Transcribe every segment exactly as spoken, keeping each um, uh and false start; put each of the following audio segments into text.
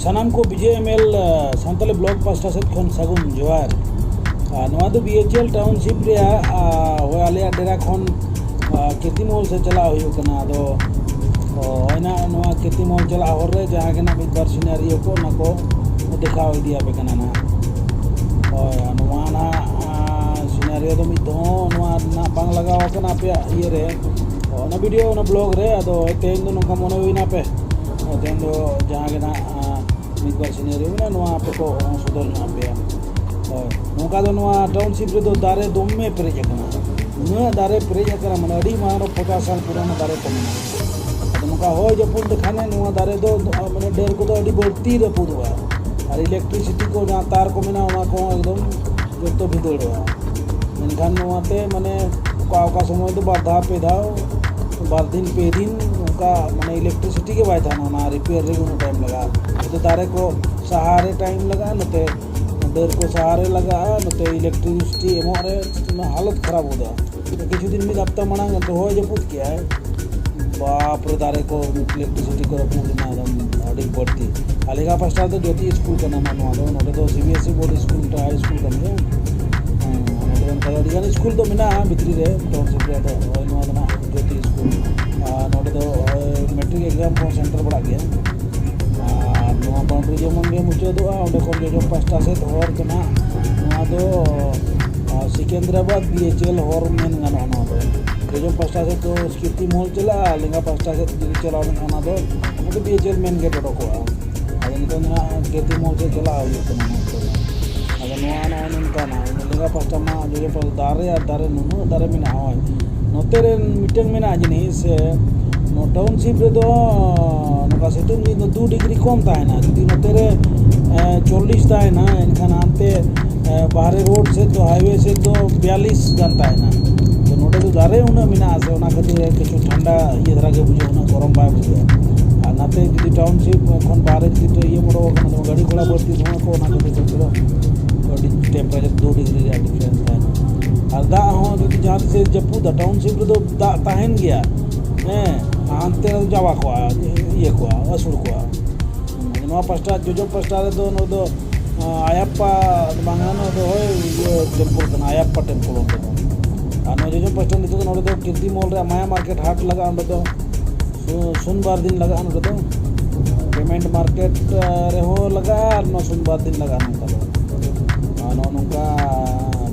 ᱥᱟᱱᱟᱢ ᱠᱚ ᱵᱤᱡᱮ M L Santali block ᱯᱟᱥᱴᱟ ᱥᱮᱫ ᱠᱷᱚᱱ ᱥᱟᱹᱜᱩᱱ ᱡᱚᱦᱟᱨ᱾ ᱟᱨ ᱱᱚᱣᱟ ᱫᱚ ᱵᱤ ᱮᱭᱤᱪ ᱮᱞ ᱴᱟᱣᱩᱱᱥᱤᱯ ᱨᱮᱭᱟᱜ, ᱟᱨ, ᱦᱳᱭ, ᱟᱞᱮᱭᱟᱜ ᱰᱮᱨᱟ ᱠᱷᱚᱱ, ᱟᱨ, ᱠᱤᱨᱛᱤ ᱢᱚᱦᱚᱞ ᱥᱮᱫ ᱪᱟᱞᱟᱜ ᱦᱩᱭᱩᱜ ᱠᱟᱱᱟ᱾ ᱟᱫᱚ, ᱚ, ᱦᱳᱭ ᱱᱟᱜ, ᱱᱚᱣᱟ ᱠᱤᱨᱛᱤ ᱢᱚᱦᱚᱞ ᱪᱟᱞᱟᱜ ᱦᱚᱨ ᱨᱮ ᱡᱟᱦᱟᱸ ᱜᱮ ᱱᱟᱜ ᱢᱤᱫ ᱵᱟᱨ ᱥᱤᱱᱟᱨᱤᱭᱳ ᱠᱚ, ᱚᱱᱟ ᱠᱚ ᱫᱮᱠᱷᱟᱣ ᱤᱫᱤᱭᱟᱯᱮ ᱠᱟᱱᱟ ᱱᱟᱜ᱾ ᱦᱳᱭ, ᱟᱨ ᱱᱚᱣᱟ ᱱᱟᱜ, ᱟᱨ, ᱥᱤᱱᱟᱨᱤᱭᱳ ᱫᱚ ᱢᱤᱫ ᱫᱷᱟᱣ ᱦᱚᱸ ᱱᱚᱣᱟ ᱨᱮᱱᱟᱜ ᱵᱟᱝ ᱞᱟᱜᱟᱣ ᱟᱠᱟᱱᱟ ᱟᱯᱮᱭᱟᱜ ᱤᱭᱟᱹ ᱨᱮ, ᱚᱱᱟ ᱵᱷᱤᱰᱤᱭᱳ, ᱚᱱᱟ ᱵᱞᱚᱜ ᱨᱮ᱾ ᱟᱫᱚ ᱛᱮᱦᱮᱧ ᱫᱚ ᱱᱚᱝᱠᱟ ᱢᱚᱱᱮ ᱦᱩᱭᱱᱟ ᱯᱮ, ᱛᱮᱦᱮᱧ ᱫᱚ ᱡᱟᱦᱟᱸ ᱜᱮ ᱱᱟᱜ, ᱟᱨ, ᱢᱤᱫ ᱵᱟᱨ ᱥᱤᱱᱟᱨᱤ ᱢᱮᱱᱟᱜᱼᱟ, ᱱᱚᱣᱟ ᱟᱯᱮ ᱠᱚ ᱥᱚᱫᱚᱨ ᱧᱚᱜ ᱟᱯᱮᱭᱟ᱾ ᱦᱳᱭ, ᱱᱚᱝᱠᱟ ᱫᱚ ᱱᱚᱣᱟ ᱴᱟᱣᱩᱱᱥᱤᱯ ᱨᱮᱫᱚ ᱫᱟᱨᱮ ᱫᱚᱢᱮ ᱯᱮᱨᱮᱡ ᱟᱠᱟᱱᱟ, ᱩᱱᱟᱹᱜ ᱫᱟᱨᱮ ᱯᱮᱨᱮᱡ ᱟᱠᱟᱱᱟ, ᱢᱟᱱᱮ ᱟᱹᱰᱤ ᱢᱟᱨᱟᱝ ᱯᱚᱪᱟᱥ ᱥᱟᱞ ᱯᱩᱨᱟᱱᱟ ᱫᱟᱨᱮ ᱠᱚ ᱢᱮᱱᱟᱜᱼᱟ᱾ ᱟᱫᱚ ᱱᱚᱝᱠᱟ ᱦᱚᱭ ᱡᱟᱹᱯᱩᱫ ᱞᱮᱠᱷᱟᱱᱮ ᱱᱚᱣᱟ ᱫᱟᱨᱮ ᱫᱚ, ᱢᱟᱱᱮ ᱰᱟᱹᱨ ᱠᱚᱫᱚ ᱟᱹᱰᱤ ᱵᱟᱹᱲᱛᱤ ᱨᱟᱹᱯᱩᱫᱚᱜᱼᱟ, ᱟᱨ ᱤᱞᱮᱠᱴᱨᱤᱥᱤᱴᱤ ᱠᱚ ᱡᱟᱦᱟᱸ ᱛᱟᱨ ᱠᱚ ᱢᱮᱱᱟᱜᱼᱟ, ᱚᱱᱟ ᱠᱚᱦᱚᱸ ᱮᱠᱫᱚᱢ ᱡᱚᱛᱚ ᱵᱷᱤᱸᱫᱟᱹᱲᱚᱜᱼᱟ᱾ ᱢᱮᱱᱠᱷᱟᱱ ᱱᱚᱣᱟᱛᱮ, ᱢᱟᱱᱮ, ᱚᱠᱟ ᱚᱠᱟ ᱥᱚᱢᱚᱭ ᱫᱚ ᱵᱟᱨ ᱫᱷᱟᱣ ᱯᱮ ᱫᱷᱟᱣ, ᱵᱟᱨ ᱫᱤᱱ ᱯᱮ ᱫᱤᱱ ᱚᱱᱠᱟ, ᱢᱟᱱᱮ, ᱤᱞᱮᱠᱴᱨᱤᱥᱤᱴᱤ ᱜᱮ ᱵᱟᱭ ᱛᱟᱦᱮᱱᱟ, ᱚᱱᱟ ᱨᱤᱯᱮᱭᱟᱨ ᱨᱮᱜᱮ ᱩᱱᱟᱹᱜ ᱴᱟᱭᱤᱢ ᱞᱟᱜᱟᱜᱼᱟ᱾ ᱱᱚᱛᱮ ᱫᱟᱨᱮ ᱠᱚ ᱥᱟᱦᱟᱨᱮ ᱴᱟᱭᱤᱢ ᱞᱟᱜᱟᱜᱼᱟ, ᱱᱚᱛᱮ ᱰᱟᱹᱨ ᱠᱚ ᱥᱟᱦᱟᱨᱮ ᱞᱟᱜᱟᱜᱼᱟ, ᱱᱚᱛᱮ ᱤᱞᱮᱠᱴᱨᱤᱥᱤᱴᱤ ᱮᱢᱚᱜ ᱨᱮ ᱚᱱᱟ ᱦᱟᱞᱚᱛ ᱠᱷᱟᱨᱟᱯ ᱜᱚᱫᱚᱜᱼᱟ᱾ ᱠᱤᱪᱷᱩ ᱫᱤᱱ ᱢᱤᱫ ᱦᱟᱯᱛᱟ ᱢᱟᱲᱟᱝ ᱮᱱᱛᱮ ᱦᱚᱭ ᱡᱟᱹᱯᱩᱫ ᱠᱮᱜᱼᱟᱭ, ᱵᱟᱯ ᱨᱮ, ᱫᱟᱨᱮ ᱠᱚ, ᱤᱞᱮᱠᱴᱨᱤᱥᱤᱴᱤ ᱠᱚ ᱨᱟᱹᱯᱩᱫ ᱮᱱᱟ ᱮᱠᱫᱚᱢ ᱟᱹᱰᱤ ᱵᱟᱹᱲᱛᱤ᱾ ᱟᱨ ᱞᱮᱸᱜᱟ ᱯᱟᱥᱴᱟ ᱫᱚ ᱡᱳᱛᱤ ᱥᱠᱩᱞ ᱠᱟᱱᱟ ᱱᱟᱜ ᱱᱚᱣᱟ ᱫᱚ, ᱱᱚᱰᱮ ᱫᱚ C B S E board school, ᱢᱤᱫᱴᱟᱝ ᱦᱟᱭ ᱥᱠᱩᱞ ᱠᱟᱱ ᱜᱮᱭᱟ᱾ ᱦᱮᱸ, ᱱᱚᱰᱮ ᱚᱱᱠᱟ ᱟᱹᱰᱤ ᱜᱟᱱ ᱥᱠᱩᱞ ᱫᱚ ᱢᱮᱱᱟᱜᱼᱟ ᱵᱷᱤᱛᱨᱤ ᱨᱮ ᱴᱟᱣᱩᱱᱥᱤᱯ ᱨᱮ, ᱟᱫᱚ ᱦᱳᱭ ᱱᱚᱣᱟ ᱫᱚ ᱱᱟᱜ ᱡᱳᱛᱤ ᱥᱠᱩᱞ᱾ ᱟᱨ ᱱᱚᱰᱮ ᱫᱚ, ᱦᱳᱭ, ᱢᱮᱴᱨᱤᱠ ᱮᱠᱡᱟᱢ ᱠᱚᱦᱚᱸ ᱥᱮᱱᱴᱟᱨ ᱵᱟᱲᱟᱜ ᱜᱮᱭᱟ᱾ ᱟᱨ ᱱᱚᱣᱟ ᱵᱟᱣᱩᱱᱰᱟᱨᱤ ᱡᱮᱢᱚᱱ ᱜᱮ ᱢᱩᱪᱟᱹᱫᱚᱜᱼᱟ, ᱚᱸᱰᱮ ᱠᱷᱚᱱ ᱡᱚᱡᱚᱢ ᱯᱟᱥᱴᱟ ᱥᱮᱫ ᱦᱚᱨ ᱫᱚ ᱱᱟᱜ ᱱᱚᱣᱟ ᱫᱚ, ᱟᱨ, ᱥᱤᱠᱮᱱᱫᱨᱟᱵᱟᱫᱽ ᱵᱤ ᱮᱭᱤᱪ ᱮᱞ ᱦᱚᱨ ᱢᱮᱱ ᱜᱟᱱᱚᱜᱼᱟ ᱱᱚᱣᱟ ᱫᱚ᱾ ᱡᱚᱡᱚᱢ ᱯᱟᱥᱴᱟ ᱥᱮᱫ ᱫᱚ ᱠᱤᱨᱛᱤ ᱢᱚᱦᱚᱞ ᱪᱟᱞᱟᱜᱼᱟ, ᱞᱮᱸᱜᱟ ᱯᱟᱥᱴᱟ ᱥᱮᱫ ᱡᱩᱫᱤ ᱪᱟᱞᱟᱣ ᱞᱮᱱᱠᱷᱟᱱ ᱚᱱᱟ ᱫᱚ, ᱚᱱᱟ ᱫᱚ ᱵᱤ ᱮᱭᱤᱪ ᱮᱞ ᱢᱮᱱ ᱜᱮᱴ ᱚᱰᱚᱠᱚᱜᱼᱟ᱾ ᱟᱫᱚ ᱱᱤᱛᱚᱝ ᱫᱚ ᱱᱟᱜ ᱠᱤᱨᱛᱤ ᱢᱚᱦᱚᱞ ᱥᱮᱫ ᱪᱟᱞᱟᱜ ᱦᱩᱭᱩᱜ ᱠᱟᱱᱟ ᱱᱚᱣᱟ ᱠᱚᱨᱮ᱾ ᱟᱫᱚ ᱱᱚᱣᱟ ᱱᱚᱜᱼᱚᱭ ᱱᱚᱝᱠᱟᱱᱟ, ᱞᱮᱸᱜᱟ ᱯᱟᱥᱴᱟ ᱢᱟ ᱡᱚᱡᱚ ᱯᱟᱥᱴᱟ ᱫᱟᱨᱮ ᱟᱨ ᱫᱟᱨᱮ, ᱱᱩᱱᱟᱹᱜ ᱫᱟᱨᱮ ᱢᱮᱱᱟᱜᱼᱟ᱾ ᱦᱳᱭ, ᱱᱚᱛᱮ ᱨᱮ ᱢᱤᱫᱴᱟᱝ ᱢᱮᱱᱟᱜᱼᱟ ᱡᱤᱱᱤᱥ, ᱱᱚᱣᱟ ᱴᱟᱣᱩᱱᱥᱤᱯ ᱨᱮᱫᱚ ᱱᱚᱝᱠᱟ ᱥᱤᱛᱩᱝ ᱫᱤᱱ ᱫᱚ ᱫᱩ ᱰᱤᱜᱽᱨᱤ ᱠᱚᱢ ᱛᱟᱦᱮᱱᱟ᱾ ᱡᱩᱫᱤ ᱱᱚᱛᱮ ᱨᱮ, ᱮ, ᱪᱚᱞᱞᱤᱥ ᱛᱟᱦᱮᱱᱟ, ᱮᱱᱠᱷᱟᱱ ᱦᱟᱱᱛᱮ, ᱮ, ᱵᱟᱦᱨᱮ ᱨᱳᱰ ᱥᱮᱫ ᱫᱚ, ᱦᱟᱭᱣᱮ ᱥᱮᱫ ᱫᱚ ᱵᱤᱭᱟᱞᱞᱤᱥ ᱜᱟᱱ ᱛᱟᱦᱮᱱᱟ᱾ ᱛᱚ ᱱᱚᱰᱮ ᱫᱚ ᱫᱟᱨᱮ ᱩᱱᱟᱹᱜ ᱢᱮᱱᱟᱜᱼᱟ ᱥᱮ, ᱚᱱᱟ ᱠᱷᱟᱹᱛᱤᱨ ᱠᱤᱪᱷᱩ ᱴᱷᱟᱱᱰᱟ ᱤᱭᱟᱹ ᱫᱷᱟᱨᱟ ᱜᱮ ᱵᱩᱡᱷᱟᱹᱜᱼᱟ, ᱩᱱᱟᱹᱜ ᱜᱚᱨᱚᱢ ᱵᱟᱭ ᱵᱩᱡᱷᱟᱹᱜᱼᱟ᱾ ᱟᱨ ᱱᱟᱛᱮ ᱡᱩᱫᱤ ᱴᱟᱣᱩᱱᱥᱤᱯ ᱠᱷᱚᱱ ᱵᱟᱦᱨᱮ ᱡᱩᱫᱤ ᱤᱭᱟᱹ ᱚᱰᱚᱠ ᱟᱠᱟᱱᱟ, ᱡᱮᱢᱚᱱ ᱜᱟᱹᱰᱤ ᱜᱷᱚᱲᱟ ᱵᱟᱹᱲᱛᱤ ᱫᱷᱩᱣᱟᱹ ᱠᱚ, ᱚᱱᱟ ᱠᱷᱟᱹᱛᱤᱨ ᱛᱮ ᱟᱹᱰᱤ ᱴᱮᱢᱯᱟᱨᱮᱪᱟᱨ ᱫᱩ ᱰᱤᱜᱽᱨᱤ ᱨᱮᱭᱟᱜ ᱰᱤᱯᱷᱟᱨᱮᱱᱥ ᱛᱟᱦᱮᱱᱟ᱾ ᱟᱨ ᱫᱟᱜ ᱦᱚᱸ ᱡᱩᱫᱤ ᱡᱟᱦᱟᱸ ᱛᱤᱥᱮ ᱡᱟᱹᱯᱩᱫᱟ, ᱴᱟᱣᱩᱱᱥᱤᱯ ᱨᱮᱫᱚ ᱫᱟᱜ ᱛᱟᱦᱮᱱ ᱜᱮᱭᱟ, ᱦᱮᱸ, ᱦᱟᱱᱛᱮ ᱪᱟᱵᱟ ᱠᱚᱜᱼᱟ, ᱤᱭᱟᱹ ᱠᱚᱜᱼᱟ, ᱟᱹᱥᱩᱲ ᱠᱚᱜᱼᱟ᱾ ᱱᱚᱣᱟ ᱯᱟᱥᱴᱟ, ᱡᱚᱡᱚᱢ ᱯᱟᱥᱴᱟ ᱨᱮᱫᱚ ᱱᱚᱣᱟ ᱫᱚ, ᱟᱸ, ᱟᱭᱟᱯᱯᱟ ᱵᱟᱝᱟ, ᱱᱚᱣᱟ ᱫᱚ ᱦᱳᱭ, ᱤᱭᱟᱹ, ᱴᱮᱢᱯᱚᱞ ᱠᱟᱱᱟ, ᱟᱭᱟᱯᱯᱟ ᱴᱮᱢᱯᱚᱞ ᱚᱸᱰᱮ ᱫᱚ᱾ ᱟᱨ ᱱᱚᱣᱟ ᱡᱚᱡᱚᱢ ᱯᱟᱥᱴᱟ ᱱᱤᱛᱚᱜ ᱫᱚ ᱱᱚᱰᱮ ᱫᱚ ᱠᱤᱨᱛᱤ ᱢᱚᱞ ᱨᱮᱭᱟᱜ ᱢᱟᱭᱟ ᱢᱟᱨᱠᱮᱴ ᱦᱟᱴ ᱞᱟᱜᱟᱜᱼᱟ ᱚᱸᱰᱮ ᱫᱚ᱾ ᱥᱩ-, ᱥᱩᱱᱵᱟᱨ ᱫᱤᱱ ᱞᱟᱜᱟᱜᱼᱟ ᱱᱚᱰᱮ ᱫᱚ᱾ ᱯᱮᱢᱮᱱᱴ ᱢᱟᱨᱠᱮᱴ, ᱟᱸ, ᱨᱮᱦᱚᱸ ᱞᱟᱜᱟᱜᱼᱟ ᱟᱨ ᱱᱚᱣᱟ ᱥᱩᱱᱵᱟᱨ ᱫᱤᱱ ᱞᱟᱜᱟᱜᱼᱟ ᱱᱚᱝᱠᱟ ᱫᱚ᱾ ᱟᱨ ᱱᱚᱜᱼᱚ ᱱᱚᱝᱠᱟ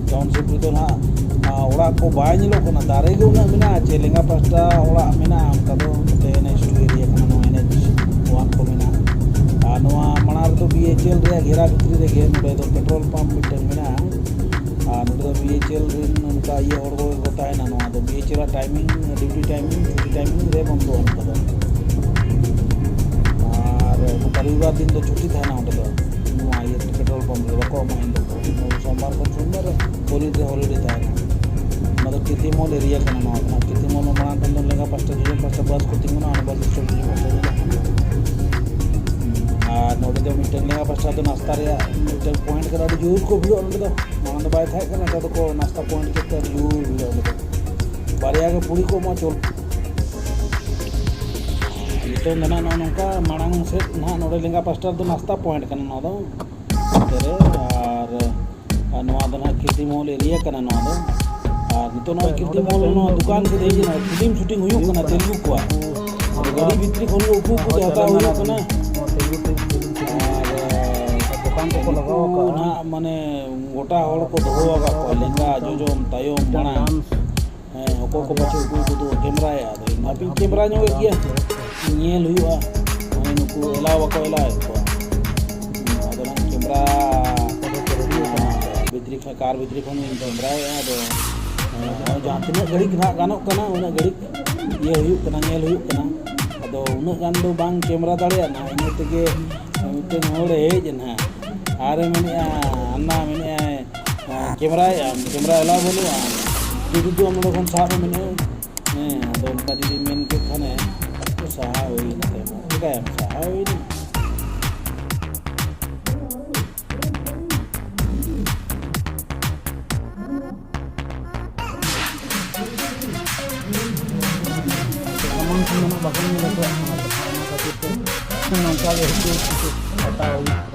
ᱴᱟᱣᱩᱱᱥᱤᱯ ᱨᱮᱫᱚ ᱱᱟᱦᱟᱜ, ᱟᱸ, ᱚᱲᱟᱜ ᱠᱚ ᱵᱟᱭ ᱧᱮᱞᱚᱜ ᱠᱟᱱᱟ, ᱫᱟᱨᱮ ᱜᱮ ᱩᱱᱟᱹᱜ ᱢᱮᱱᱟᱜᱼᱟ᱾ ᱪᱮ ᱞᱮᱸᱜᱟ ᱯᱟᱥᱴᱟ ᱚᱲᱟᱜ ᱢᱮᱱᱟᱜᱼᱟ, ᱚᱱᱠᱟ ᱫᱚ ᱢᱤᱫᱴᱮᱱ ᱮᱱ ᱮᱭᱤᱪ ᱴᱩ ᱮᱨᱤᱭᱟ ᱠᱟᱱᱟ, ᱱᱚᱣᱟ ᱮᱱ ᱮᱭᱤᱪ ᱚᱣᱟᱱ ᱠᱚ ᱢᱮᱱᱟᱜᱼᱟ᱾ ᱟᱨ ᱱᱚᱣᱟ ᱢᱟᱲᱟᱝ ᱨᱮᱫᱚ ᱵᱤ ᱮᱭᱤᱪ ᱮᱞ ᱨᱮᱭᱟᱜ ᱜᱷᱮᱨᱟ ᱵᱷᱤᱛᱨᱤ ᱨᱮᱜᱮ ᱱᱚᱰᱮ ᱫᱚ ᱯᱮᱴᱨᱳᱞ ᱯᱟᱢᱯ ᱢᱤᱫᱴᱟᱝ ᱢᱮᱱᱟᱜᱼᱟ᱾ ᱟᱨ ᱱᱚᱰᱮ ᱫᱚ ᱵᱤ ᱮᱭᱤᱪ ᱮᱞ ᱨᱮᱱ ᱚᱱᱠᱟ ᱤᱭᱟᱹ ᱦᱚᱲ ᱠᱚ ᱛᱟᱦᱮᱱᱟ᱾ ᱱᱚᱣᱟ ᱫᱚ ᱵᱤ ᱮᱭᱤᱪ ᱮᱞ ᱟᱜ ᱴᱟᱭᱢᱤᱝ, ᱰᱤᱭᱩᱴᱤ ᱴᱟᱭᱢᱤᱝ, ᱪᱷᱩᱴᱤ ᱴᱟᱭᱢᱤᱝ ᱨᱮ ᱵᱚᱱᱫᱚᱜᱼᱟ ᱱᱚᱝᱠᱟ ᱫᱚ᱾ ᱟᱨ ᱱᱚᱝᱠᱟ ᱨᱚᱵᱤᱵᱟᱨ ᱫᱤᱱ ᱫᱚ ᱪᱷᱩᱴᱤ ᱛᱟᱦᱮᱱᱟ ᱚᱸᱰᱮ ᱫᱚ, ᱱᱚᱣᱟ ᱤᱭᱟᱹ ᱯᱮᱴᱨᱳᱞ ᱯᱟᱢᱯ ᱨᱮ ᱵᱟᱠᱚ ᱮᱢᱟ ᱮᱱ ᱦᱤᱞᱳᱜ ᱫᱚ᱾ ᱥᱳᱢᱵᱟᱨ ᱠᱷᱚᱱ ᱥᱳᱢᱵᱟᱨ ᱦᱚᱞᱤᱰᱮ, ᱦᱚᱞᱤᱰᱮ ᱛᱟᱦᱮᱱᱟ᱾ ᱚᱱᱟ ᱫᱚ ᱠᱤᱨᱛᱤ ᱢᱚᱞ ᱮᱨᱤᱭᱟ ᱠᱟᱱᱟ᱾ ᱱᱚᱣᱟ ᱠᱟᱱᱟ ᱠᱤᱨᱛᱤ ᱢᱚᱞ ᱢᱟᱲᱟᱝ ᱠᱷᱚᱱ ᱫᱚ ᱞᱮᱸᱜᱟ ᱯᱟᱥᱴᱟ, ᱡᱚᱡᱚᱢ ᱯᱟᱥᱴᱟ ᱵᱟᱥ ᱠᱚ ᱛᱤᱸᱜᱩᱱᱟ, ᱚᱱᱟ ᱵᱟᱥ ᱥᱴᱚᱯ ᱡᱚᱡᱚᱢ ᱯᱟᱥᱴᱟ ᱧᱮᱞᱚᱜ ᱠᱟᱱᱟ᱾ ᱟᱨ ᱱᱚᱰᱮ ᱫᱚ ᱢᱤᱫᱴᱮᱱ ᱞᱮᱸᱜᱟ ᱯᱟᱥᱴᱟ ᱫᱚ ᱱᱟᱥᱛᱟ ᱨᱮᱭᱟᱜ ᱢᱤᱫᱴᱮᱱ ᱯᱚᱭᱮᱱᱴ ᱠᱟᱱᱟ, ᱟᱹᱰᱤ ᱡᱳᱨ ᱠᱚ ᱵᱷᱤᱲᱚᱜᱼᱟ ᱱᱚᱰᱮ ᱫᱚ᱾ ᱢᱟᱲᱟᱝ ᱫᱚ ᱵᱟᱭ ᱛᱟᱦᱮᱸ ᱠᱟᱱᱟ, ᱱᱮᱛᱟᱨ ᱫᱚᱠᱚ ᱱᱟᱥᱛᱟ ᱯᱚᱭᱮᱱᱴ ᱠᱮᱫ ᱛᱮ ᱟᱹᱰᱤ ᱡᱳᱨ ᱵᱷᱤᱲᱚᱜᱼᱟ ᱱᱚᱰᱮ ᱫᱚ᱾ ᱵᱟᱨᱭᱟ ᱜᱮ ᱯᱩᱲᱤ ᱠᱚ ᱮᱢᱚᱜᱼᱟ, ᱪᱚᱞ᱾ ᱱᱤᱛᱚᱝ ᱫᱚ ᱱᱟᱦᱟᱜ ᱱᱚᱜᱼᱚ ᱱᱚᱝᱠᱟ ᱢᱟᱲᱟᱝ ᱥᱮᱫ ᱱᱟᱦᱟᱜ ᱱᱚᱰᱮ ᱞᱮᱸᱜᱟ ᱯᱟᱥᱴᱟ ᱨᱮᱫᱚ ᱱᱟᱥᱛᱟ ᱯᱚᱭᱮᱱᱴ ᱠᱟᱱᱟ ᱱᱚᱣᱟ ᱫᱚ᱾ ᱱᱚᱛᱮ ᱨᱮ ᱟᱨ, ᱟᱨ ᱱᱚᱣᱟ ᱫᱚ ᱱᱟᱦᱟᱜ ᱠᱤᱨᱛᱤ ᱢᱚᱦᱚᱞ ᱮᱨᱤᱭᱟ ᱠᱟᱱᱟ ᱱᱚᱣᱟ ᱫᱚ᱾ ᱟᱨ ᱱᱤᱛᱚᱜ ᱱᱚᱣᱟ ᱠᱤᱨᱛᱤ ᱢᱚᱦᱚᱞ ᱱᱚᱣᱟ ᱫᱚᱠᱟᱱ ᱥᱮᱫ ᱦᱮᱡ ᱮᱱᱟ, ᱯᱷᱤᱞᱢ ᱥᱩᱴᱤᱝ ᱦᱩᱭᱩᱜ ᱠᱟᱱᱟ ᱛᱮᱞᱮᱜᱩ ᱠᱚᱣᱟᱜ᱾ ᱟᱫᱚ ᱜᱟᱹᱰᱤ ᱵᱷᱤᱛᱨᱤ ᱠᱷᱚᱱ ᱜᱮ ᱩᱠᱩ ᱩᱠᱩ ᱛᱮ ᱦᱟᱛᱟᱣ ᱦᱩᱭᱩᱜ ᱠᱟᱱᱟ᱾ ᱟᱨ ᱫᱚᱠᱟᱱ ᱠᱚᱠᱚ ᱞᱟᱜᱟᱣ ᱩᱱᱠᱩ ᱟᱠᱟᱫᱼᱟ᱾ ᱱᱟᱦᱟᱜ ᱢᱟᱱᱮ ᱜᱚᱴᱟ ᱦᱚᱲ ᱠᱚ ᱫᱚᱦᱚ ᱟᱠᱟᱫ ᱠᱚᱣᱟ, ᱞᱮᱸᱜᱟ, ᱡᱚᱡᱚᱢ, ᱛᱟᱭᱚᱢ, ᱢᱟᱲᱟᱝ᱾ ᱦᱮᱸ, ᱚᱠᱚᱭ ᱠᱚ ᱯᱟᱪᱮ ᱩᱠᱩ ᱩᱠᱩ ᱛᱮᱠᱚ ᱠᱮᱢᱨᱟᱭᱟ, ᱟᱫᱚ ᱤᱧ ᱦᱟᱯᱮᱧ ᱠᱮᱢᱨᱟ ᱧᱚᱜᱮᱫ ᱜᱮᱭᱟ, ᱧᱮᱞ ᱦᱩᱭᱩᱜᱼᱟ᱾ ᱱᱚᱜᱼᱚᱭ ᱱᱩᱠᱩ ᱮᱞᱟᱣ ᱵᱟᱠᱚ ᱮᱞᱟᱣᱮᱫ ᱠᱚᱣᱟ᱾ ᱦᱩᱸ, ᱟᱫᱚ ᱱᱟᱜ ᱠᱮᱢᱨᱟ ᱵᱷᱤᱛᱨᱤ ᱠᱷᱚᱱ, ᱠᱟᱨ ᱵᱷᱤᱛᱨᱤ ᱠᱷᱚᱱ ᱤᱧ ᱠᱮᱢᱨᱟᱭᱮᱫᱼᱟ᱾ ᱟᱫᱚ, ᱦᱮᱸ, ᱱᱚᱜᱼᱚᱭ ᱡᱟᱦᱟᱸ ᱛᱤᱱᱟᱹᱜ ᱜᱷᱟᱹᱲᱤᱡ ᱱᱟᱜ ᱜᱟᱱᱚᱜ ᱠᱟᱱᱟ, ᱩᱱᱟᱹᱜ ᱜᱷᱟᱹᱲᱤᱡ ᱤᱭᱟᱹ ᱦᱩᱭᱩᱜ ᱠᱟᱱᱟ, ᱧᱮᱞ ᱦᱩᱭᱩᱜ ᱠᱟᱱᱟ᱾ ᱟᱫᱚ ᱩᱱᱟᱹᱜ ᱜᱟᱱ ᱫᱚ ᱵᱟᱝ ᱠᱮᱢᱨᱟ ᱫᱟᱲᱮᱭᱟᱜᱼᱟ, ᱤᱱᱟᱹ ᱛᱮᱜᱮ ᱢᱤᱫᱴᱮᱱ ᱦᱚᱲᱮ ᱦᱮᱡ ᱮᱱᱟ᱾ ᱟᱨᱮ ᱢᱮᱱᱮᱫᱼᱟ, ᱟᱱᱱᱟ ᱢᱮᱱᱮᱫᱼᱟᱭ, ᱠᱮᱢᱨᱟᱭᱮᱫᱼᱟᱢ, ᱠᱮᱢᱨᱟ ᱮᱞᱟᱣ ᱵᱟᱹᱱᱩᱜᱼᱟ, ᱫᱩ ᱫᱩ ᱟᱢ ᱱᱚᱰᱮ ᱠᱷᱚᱱ ᱥᱟᱵ ᱢᱮ ᱢᱮᱱᱮᱫᱼᱟᱭ᱾ ᱦᱮᱸ, ᱟᱫᱚ ᱚᱱᱠᱟ ᱡᱩᱫᱤ ᱢᱮᱱ ᱠᱮᱫ ᱠᱷᱟᱱᱮ, ᱥᱟᱦᱟ ᱦᱩᱭᱱᱟ ᱛᱟᱭᱚᱢ᱾ ᱪᱤᱠᱟᱹᱭᱟᱢ, ᱥᱟᱦᱟ ᱦᱩᱭᱱᱟ᱾ ᱮᱢᱚᱱ ᱠᱷᱟᱱ ᱫᱚ ᱱᱟᱜ ᱵᱟᱠᱚ ᱧᱮᱞ ᱦᱚᱪᱚᱣᱟᱜ ᱠᱟᱱᱟ, ᱚᱱᱟ ᱠᱷᱟᱹᱛᱤᱨ ᱛᱮ ᱱᱚᱝᱠᱟ ᱜᱮ ᱦᱩᱭᱩᱜ ᱠᱟᱱᱟ᱾